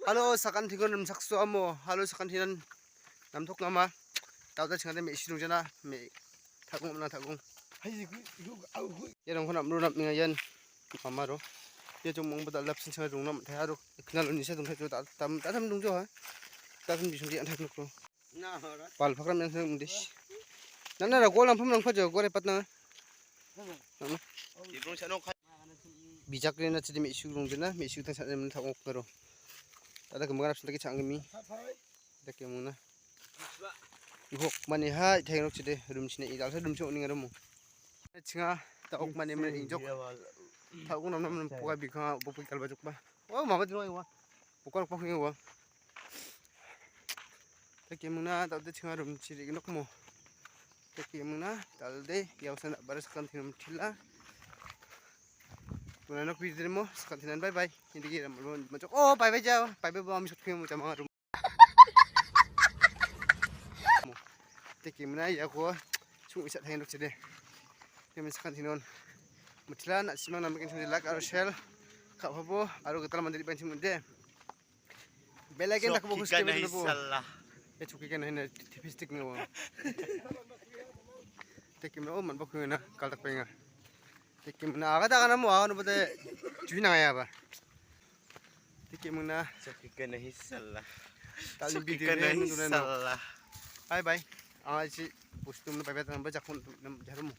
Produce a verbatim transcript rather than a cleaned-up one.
Halo, sakantikon rimchaksoamo. Halo, sakantinan namtoknama. Dauda chingade me·si dongjana, me-, tagong amna tagong. Hai, hu, hu, au, hu. Ia rongkon amro napmenga ian. Mamaro. Ia jongmongba dal·dapsin changa rongna man·thai aro knalo nisa dongthai jo da-, dam-, dadam dongjo ha. Dadam bisongdi an·thai nokro. Palpakram yang sang mundis. Nana ra gol ampam nangpa jo, gol epatna. Nana. Bijakrena chidi me·su rongdena, me·su tang sa·ne mani tang oknaro. Dada kembangan apsin dake chang gemi. Dake muna. Ihok mani hai thainok chidi rumchine i dalsa rumchine oning aromo. Chinga ta ok mani mani injok. Ta ok nam nam nam poka bikha bopi kalba jokba. Oh, mama dino iwa. Poka rokpa hinga iwa. Dake muna ta de chinga rumchi ri nok mo. Dake muna ta de yausan bara sakan tinum thila. Muna nok bidire mo sakan tinan bye bye. Indigi ram mo majok. Oh, bye bye jao. Bye bye bo ami sot mo jama rum. Teke muna iako chung isat thainok chede. Kemi sakan tinon. Mutila na simang namakin chung like aro share. Kap habo aro gital mandiri banchim munde. Belagen tak bogus ke bela bo. Sala. Ya chuki kan hena tipis tik ngo. Teke muna o man bok na kaltak penga. Teke muna aga daga namo aga no bade. Jui nangaya ba. Teke muna. Sokika nahi sala. Tali Sokika video nahi ni dulu na. Sala. Bye bye. Anga isi postum na bye bye tang bye jakun nam jarum.